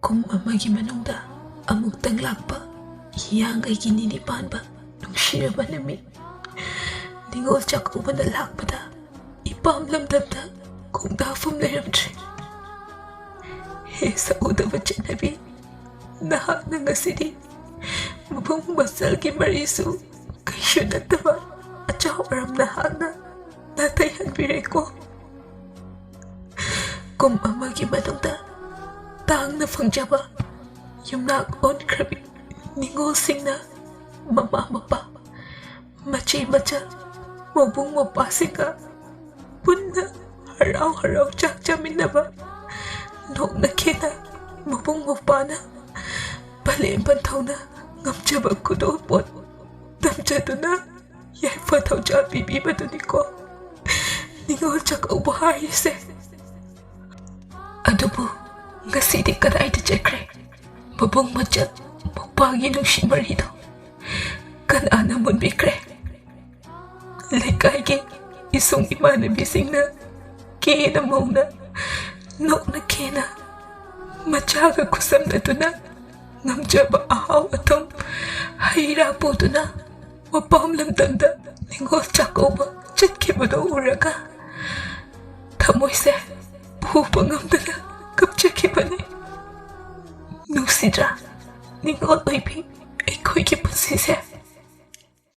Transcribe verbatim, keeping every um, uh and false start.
ꯀꯨꯝ ꯑꯃꯒꯤ ꯃꯅꯨꯡꯗ ꯑꯃꯨꯛꯇꯪ ꯂꯥꯛꯄ ꯍꯤꯌꯥꯡꯒꯩꯒꯤ ꯅꯤꯅꯤ ꯄꯥꯟꯕ ꯅꯨꯡꯁꯤꯔꯕ ꯅꯨꯃꯤꯠ꯫ ꯅꯤꯉꯣꯜ ꯆꯥꯛꯀꯧꯕꯅ ꯂꯥꯛꯄꯗ ꯏꯄꯥꯝ ꯂꯝꯗꯝꯗ ꯈꯣꯡꯗꯥꯐꯝ ꯂꯩꯔꯝꯗ꯭ꯔꯦ꯫ ꯍꯦ ꯁꯛꯎꯗꯕ ꯆꯠꯅꯕꯤ, ꯅꯍꯥꯛꯅ ꯉꯁꯤꯗꯤ ꯃꯕꯨꯡ ꯃꯆꯜꯒꯤ ꯃꯔꯤꯁꯨ ꯀꯩꯁꯨ ꯅꯠꯇꯕ ꯑꯆꯥꯎ ꯑꯔꯝ ꯅꯍꯥꯛꯅ ꯅꯥꯊꯩꯍꯟꯕꯤꯔꯦꯀꯣ꯫ ꯀꯨꯝ ꯑꯃꯒꯤ ꯃꯅꯨꯡꯗ ꯇꯥꯡꯅ ꯐꯪꯖꯕ ꯌꯨꯝꯅꯥꯛ ꯑꯣꯟꯈ꯭ꯔꯕꯤ ꯅꯤꯉꯣꯜꯁꯤꯡꯅ ꯃꯃꯥ ꯃꯄꯥ, ꯃꯆꯦ ꯃꯆꯜ, ꯃꯕꯨꯡ ꯃꯧꯄ꯭ꯋꯥꯁꯤꯡꯒ ꯄꯨꯟꯅ ꯍꯔꯥꯎ ꯍꯔꯥꯎ ꯆꯥꯛ ꯆꯥꯃꯤꯟꯅꯕ, ꯅꯣꯛꯅ ꯈꯦꯅ ꯃꯕꯨꯡ ꯃꯧꯄ꯭ꯋꯥꯅ ꯄꯂꯦꯝ ꯄꯟꯊꯧꯅ ꯉꯝꯖꯕ ꯈꯨꯗꯣꯜꯄꯣꯠ ꯇꯝꯖꯗꯨꯅ ꯌꯥꯏꯐ ꯊꯧꯖꯥꯜ ꯄꯤꯕꯤꯕꯗꯨꯅꯤꯀꯣ ꯅꯤꯉꯣꯜ ꯆꯥꯛꯀꯧꯕ ꯍꯥꯏꯔꯤꯁꯦ꯫ ꯑꯗꯨꯕꯨ ꯉꯁꯤꯗꯤ ꯀꯗꯥꯏꯗ ꯆꯠꯈ꯭ꯔꯦ? ꯃꯕꯨꯡ ꯃꯆꯜ ꯃꯧꯄ꯭ꯋꯥꯒꯤ ꯅꯨꯡꯁꯤ ꯃꯔꯤꯗꯣ ꯀꯅꯥꯅ ꯃꯨꯟꯕꯤꯈ꯭ꯔꯦ? ꯂꯩꯀꯥꯏꯒꯤ ꯏꯁꯨꯡ ꯏꯃꯥꯟꯅꯕꯤꯁꯤꯡꯅ ꯀꯦꯅ ꯃꯧꯅ ꯅꯣꯛꯅ ꯈꯦꯅ ꯃꯆꯥꯒ ꯈꯨꯠꯁꯝꯅꯗꯨꯅ ꯉꯝꯖꯕ ꯑꯍꯥꯎ ꯑꯊꯨꯝ ꯍꯩ ꯔꯥ ꯄꯨꯗꯨꯅ ꯃꯄꯥꯝ ꯂꯝꯗꯝꯗ ꯅꯤꯉꯣꯜ ꯆꯥꯛꯀꯧꯕ ꯆꯠꯈꯤꯕꯗꯨ ꯎꯔꯒ ꯊꯃꯣꯏꯁꯦ ꯄꯨꯕ ꯉꯝꯗꯅ ꯀꯞꯆꯈꯤꯕꯅꯤ꯫ ꯅꯨꯡꯁꯤꯗ꯭ꯔꯥ ꯅꯤꯉꯣꯜ ꯑꯣꯏꯕꯤ ꯑꯩꯈꯣꯏꯒꯤ ꯄꯨꯟꯁꯤꯁꯦ?